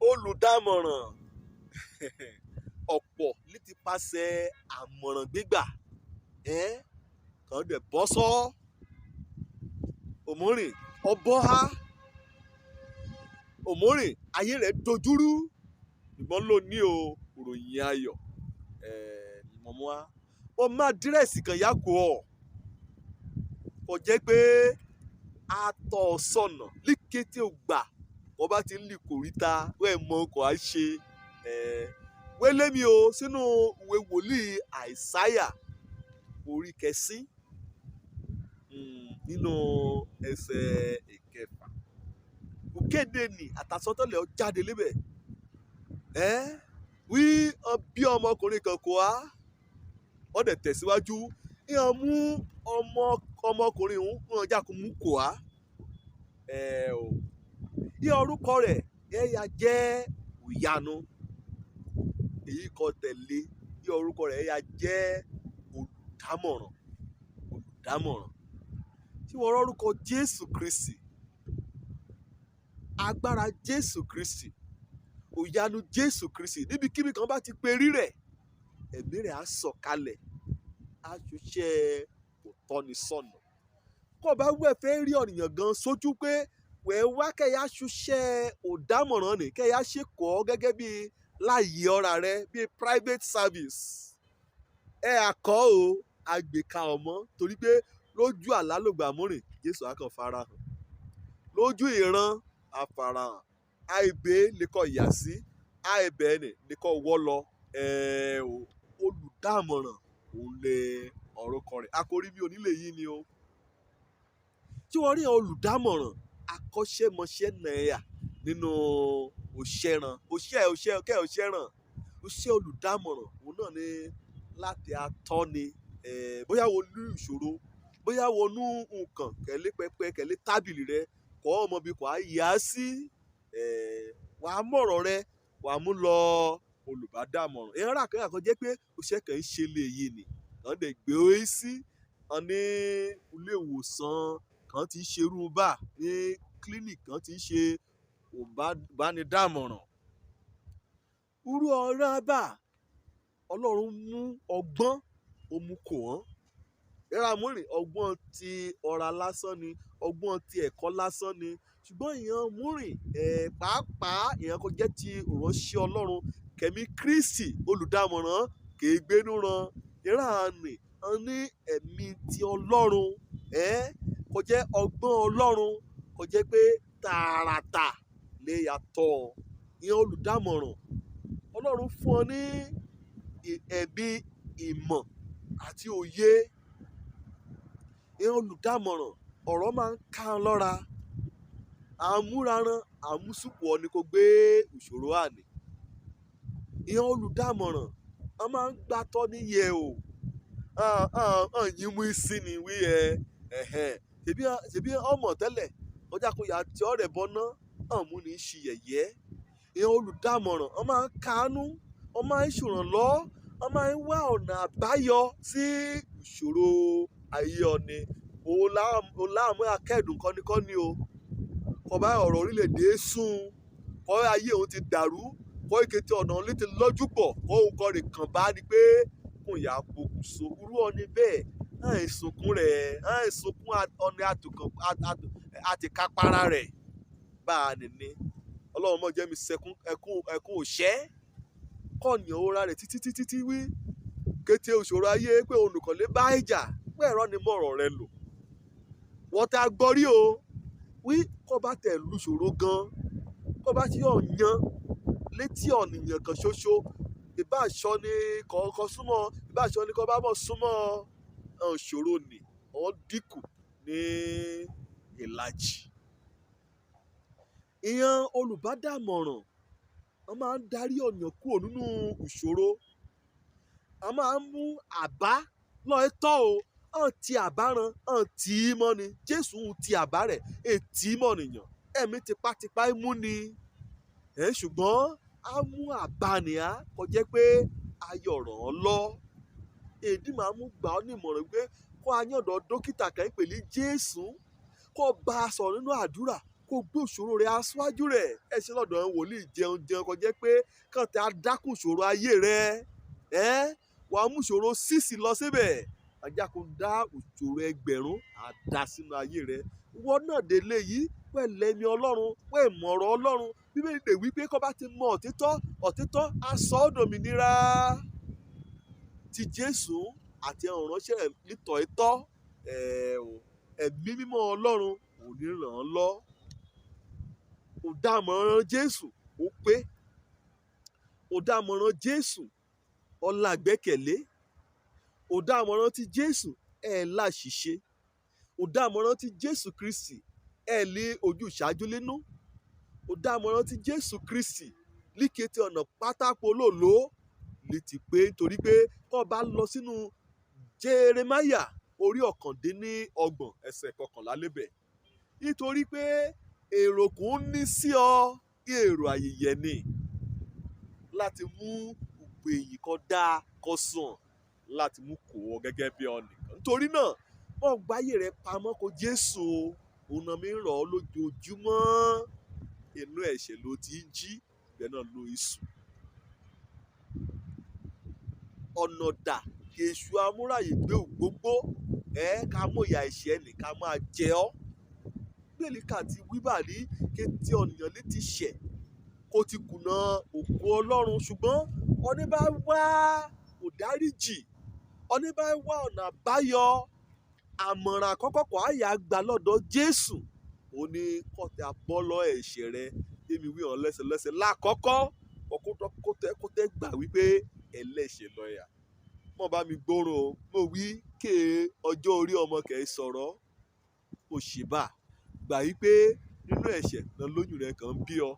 Olùdámọ̀ràn ọ̀pọ̀ ní ti pasẹ̀ àmọ̀ràn gbígbà kàn dẹ̀ bọ́ sọ́ òmùrìn ọbọ̀ há òmùrìn ayé rẹ̀ dojúrú. Ṣùgbọ́n lónìí o, ìròyìn ayọ̀ mọ̀mọ́ wa ó má dírẹ́sì kan yá kó ọ̀ kò jẹ́ pé a tọ́ ọ sọ̀nà ní kété ò gbà wọ́n bá ti ń lì kòríta wẹ́ẹ̀ mọ ọkọ̀ á ṣe wélé mi o sínú ìwé wòlíì Àìsáyà orí kẹsí nínú ẹsẹ̀ ìkẹfà. Òkéde nì àtàsọtẹ́lẹ̀ ọ jáde lébẹ̀ wí bí ọmọkùnrin kan kò á wọ́n dẹ̀ tẹ̀síwájú ìyẹn mú ọmọ ọmọkùnrin òun wọn jà kó mú kò á o ìyẹn orúkọ rẹ̀ ẹ̀yà jẹ́ Ìyanu. Èyí kọ tẹ̀lé ìyẹn orúkọ rẹ̀ ẹ̀yà jẹ́ Olùdámọ̀ràn. Olùdámọ̀ràn tí wọ́n rọ́rúkọ Jésù Kristi, agbára Jésù Kristi, òyanu Jésù Kristi, níbikíbi kan bá ti pe rí rẹ̀, ẹ̀mí rẹ̀ á sọ̀kalẹ̀, á ṣiṣẹ́ òtọ́nisọ́nà. Kó o bá wẹ̀ fẹ́ rí ọ̀nìyàn gan sójú pé wẹ̀ wá kẹ́yà ṣiṣẹ́ òdámọ̀ràn ni kẹ́yà ṣe kọ́ gẹ́gẹ́ bí láàyè ọ̀ra rẹ bí private service ẹ àkọ́ o àgbèká ọmọ torí pé lójú àlá lògbà múrìn Jésù á kàn farahàn, lójú ìran á farahàn, àìbé lè kọ́ yà sí àìbẹ́ ni lè kọ́ wọ́ lọ. Olùdámọ̀ràn òun lè ọ̀rọ̀ rẹ̀ àkórí mi onílé yìí ni o. Tí wọ́n rí olùdámọ̀ràn akọ́ṣẹ́mọṣẹ́ náírà nínú òṣèràn òṣè òṣè kẹ́ òṣèràn òṣè olùdámọ̀ràn òun náà ni láti atọ́ni bóyá wo ní ìṣòro, bóyá wo nú nǹkan kẹ̀lé pẹpẹ kẹ̀lé tábìlì rẹ kọ́ ọmọ bí kò á yá sí wàá mọ̀rọ̀ rẹ wàá mú lọ olùbádámọ̀ràn. Ìyẹn rà kẹ́yà kan jẹ́ pé òṣè kan ń ṣe lè yé ni kàn dẹ̀ gbé e sí wọn ní ilé ìwòsàn kan ti ń ṣerú bá ní clinic kan ti ń ṣe òbánidámọ̀ràn. Irú ọ̀rọ̀ bá Ọlọ́run mú ọgbọ́n ó mú kò wọ́n. Ìrà múrìn ọgbọ́n ti ọ̀rá lásán ni, ọgbọ́n ti ẹ̀kọ́ lásán ni. Ṣùgbọ́n ìyẹn múrìn pàápàá ìyẹn kò jẹ́ ti ìránṣẹ́ Ọlọ́run kẹ̀mí Kristi olùdámọ̀ràn kèé gbénú ran. Ìrà nì wọ́n ní ẹ̀mí ti Ọlọ́run kò jẹ́ ọgbọ́n Ọlọ́run kò jẹ́ pé tààràtà lè yàtọ̀. Ìyẹn olùdámọ̀ràn Ọlọ́run fún ọ ní ẹ̀mí ìmọ̀ àti òye. Ìyẹn olùdámọ̀ràn ọ̀rọ̀ máa ń ká ọ lọ́ra. Àmúraran àmúsùpọ̀ ọ ni kò gbé ìṣòro àní. Ìyẹn olùdámọ̀ràn wọ́n máa ń gbàtọ́ níyẹ̀ o. Yín mú sí ni wí ẹ ṣebí ọmọ tẹ́lẹ̀ ọjà kò yà tí ọ̀rẹ́ bọ́ná hàn mú ní ṣi yẹ̀yẹ́. Ìyẹn olùdámọ̀ràn wọ́n máa ń kánú, wọ́n máa ń ṣèrànlọ́, wọ́n máa ń wá ọ̀nà àbáyọ sí ìṣòro ayé ọni. Òun láàmú akẹ́dùn kọ́nikọ́ni o. Kò bá ọ̀rọ̀ orílẹ̀-èdè sún, kọ́ ayé òun ti dàrú, kọ́ ìkété ọ̀nà òun ti lọ́jú pọ̀, kọ́ òun kọ́ rè kàn bá ní pé kùn yà pokùnso. Irú ọni bẹ́ẹ̀ hàn ìsunkún rẹ̀, hàn ìsunkún ọni àtìkápára rẹ̀ bá a nìní. Ọlọ́run mọ̀ jẹ́ mi sẹ́kún ẹkún ẹkún òṣẹ́. Kọ́ni òra rẹ̀ títí títí tí wí. Kété òṣòro ayé pé olùkọ́ lè bá ìjà pé ẹ̀rọ ni mọ̀rọ̀ rẹ lò. Wọ́n ta gbọ́rí o. Wí kó bá tẹ̀ lu ṣòro gan, kó bá ti ọ̀ yan létí ọ̀nìyàn kan ṣoṣo, ìbá aṣọ ni kọ̀ọ̀kan súnmọ́, ìbá aṣọ ni kó bá mọ̀ súnmọ́ ìṣòro nì, wọ́n dínkù ní ìlàjì. Ìyẹn olùbádámọ̀ràn wọ́n máa ń darí ọ̀nìyàn kúrò nínú ìṣòro. Wọ́n máa ń mú àbá lọ́ọ̀tọ́ o. Hàn ti àbá ran, hàn tí í mọ́ ni. Jésù ń ti àbá rẹ̀, ètí mọ́ nìyàn. Ẹ̀mí tipátipá mú ni. Ṣùgbọ́n á mú àbá nìyà kó jẹ́ pé ayọ̀ ràn án lọ. Èdí máa mú gbà ọ́ ní ìmọ̀ràn pé kó a yàndọ̀ dókítà kan pè ní Jésù, kó bá a sọ̀rọ̀ nínú àdúrà, Kó gbé ìṣòro rẹ aṣáájú rẹ̀. Ẹ ṣe lọ́dọ̀ àwọn wòlíì jẹun jẹun kó jẹ́ pé kàn tí a dákùn ìṣòro ayé rẹ. Ẹ́ wàá mú ìṣòro sísì lọ síbẹ̀. Ajá kò dá ìṣòro ẹgbẹ̀rún àdá sínú ayé rẹ. Wọ́n náà délé yìí pẹ̀lẹ́ mi Ọlọ́run, pẹ̀ mọ̀rọ̀ Ọlọ́run. Bíbélì lè wí pé kó bá ti mọ òtítọ́, òtítọ́ á sọ ọ́ dòmìnira. Ti Jésù àti àwọn ìránṣẹ́ rẹ̀ nítọ̀ ìtọ́, ẹ̀mí mímọ́ Ọlọ́run ò ní ràn án lọ. Ó dámọ̀ràn Jésù, ó pé. Ó dámọ̀ràn Jésù, ọlá gbẹ́kẹ̀lé. Ó dámọ̀ràn ti Jésù, ẹ̀ láṣìṣe. Ó dámọ̀ràn ti Jésù Kristi, ẹ̀ lé ojú ìṣáájú nínú. Ó dámọ̀ràn ti Jésù Kristi, líkété ọ̀nà pátákó lòló létí pé nítorí pé kó bá lọ sínú Jeremáyà orí 39 ẹsẹ̀ 11 lébẹ̀. Nítorí pé èrò kò ń ní sí ọ, èrò ayẹyẹ ni láti mú gbogbo èyí kó dáa kó sàn láti mú kó ọ gẹ́gẹ́ bí ọ̀nìkan. Nítorí náà, wọ́n gbáyé rẹ pamọ́ kó Jésù o, òun náà mi ń rọ̀ ọ́ lójoojúmọ́. Inú ẹ̀ṣẹ̀ ló ti ń jí, ibẹ̀ náà ló ń sùn. Ọ̀nà dà kí èṣù amúráyè gbé ògbógbó, ẹ́ ká mú ìyà ẹ̀ṣẹ̀ nì ká máa jẹ ọ́. Bíbélì kà ti wí báyìí kété ọ̀nìyàn lè ti ṣẹ̀ kó ti kùnà ògo Ọlọ́run, ṣùgbọ́n ọní bá wá òdáríjì, ọní bá wá ọ̀nà àbáyọ, àmọ̀ràn àkọ́kọ́ kọ́ àyà gbà lọ́dọ̀ Jésù. Ó ní kọ́tẹ́ abọ́lọ́ ẹ̀ṣẹ̀ rẹ, èmi wí hàn lẹ́sẹ̀lẹ́sẹ̀ lákọ́kọ́, kó tẹ́ gbà wípé ẹlẹ́ṣẹ̀ lọ́yà. Mọ̀ bá mi gbóòórùn o, mo wí ké ọjọ́ orí ọmọ kẹ̀ sọ̀rọ̀, ó ṣe bá gbà wípé nínú ẹ̀ṣẹ̀ náà lóyún rẹ kàn ń bí ọ.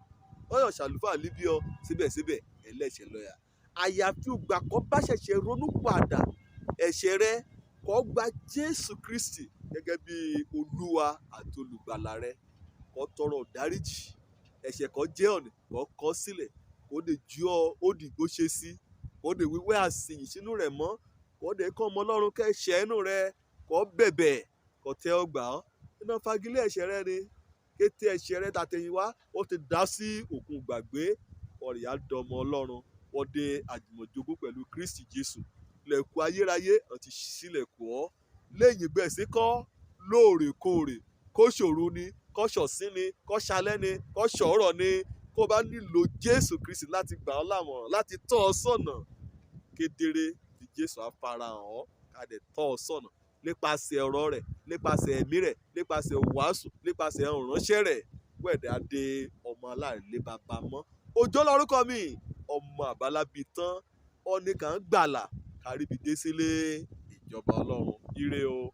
Ọyọ̀ ṣàlùfáà lé bí ọ síbẹ̀síbẹ̀ ẹlẹ́ṣẹ̀ lọ́yà. Àyàfi ìgbà kó bá ṣẹ̀ṣẹ̀ ronú padà ẹ̀ṣẹ̀ rẹ kó gba Jésù Kristi gẹ́gẹ́ bí Olúwa àti olùgbàlà rẹ, kó tọrọ ìdáríjì ẹ̀ṣẹ̀ kó jẹ́ ọ̀nì kó kọ̀ sílẹ̀ kó lè ju ọ ó dìgbò ṣe sí, kó lè wíwẹ́ àsìyìn sínú rẹ̀ mọ́, kó lè kọ́ ọmọ Ọlọ́run kẹ́ṣẹ̀ inú rẹ, kó bẹ̀bẹ̀ kó tẹ́ ọ gbà ọ́. Iná fagilé ẹ̀ṣẹ̀ rẹ ni kété ẹ̀ṣẹ̀ rẹ tàtẹ̀yìnwá ó ti dá sí òkun gbàgbé, ọ̀rìyá dọmọ Ọlọ́run, wọ́n dé àjùmọ̀jogún pẹ̀lú Kristi Jésù. Lẹ̀kùn ayérayé àti sílẹ̀kùn ọ́. Lẹ́yìn gbẹ̀sí kọ́ lóòrèkóòrè, kó ṣòro ni, kó ṣọ̀sín ni, kó ṣalẹ́ ni, kó ṣọ̀rọ̀ ni, kó bá nílò Jésù Kristi láti gbà ọ́ lámọ̀ràn, láti tọ́ ọ sọ́nà. Kedere tí Jésù á farahàn ọ́, ká dẹ̀ tọ́ ọ sọ́nà nípasẹ̀ ọ̀rọ̀ rẹ̀, nípasẹ̀ ẹ̀mí rẹ̀, nípasẹ̀ wàásù, nípasẹ̀ ìránṣẹ́ rẹ̀. Wẹ̀dẹ̀ á dé ọmọ aláìlé baba mọ́. Òjó lorúkọ mi, ọmọ àbálábí tán, ọ̀nìkàn gbàlà, káríbi dé sílé ìjọba Ọlọ́run. Ire o.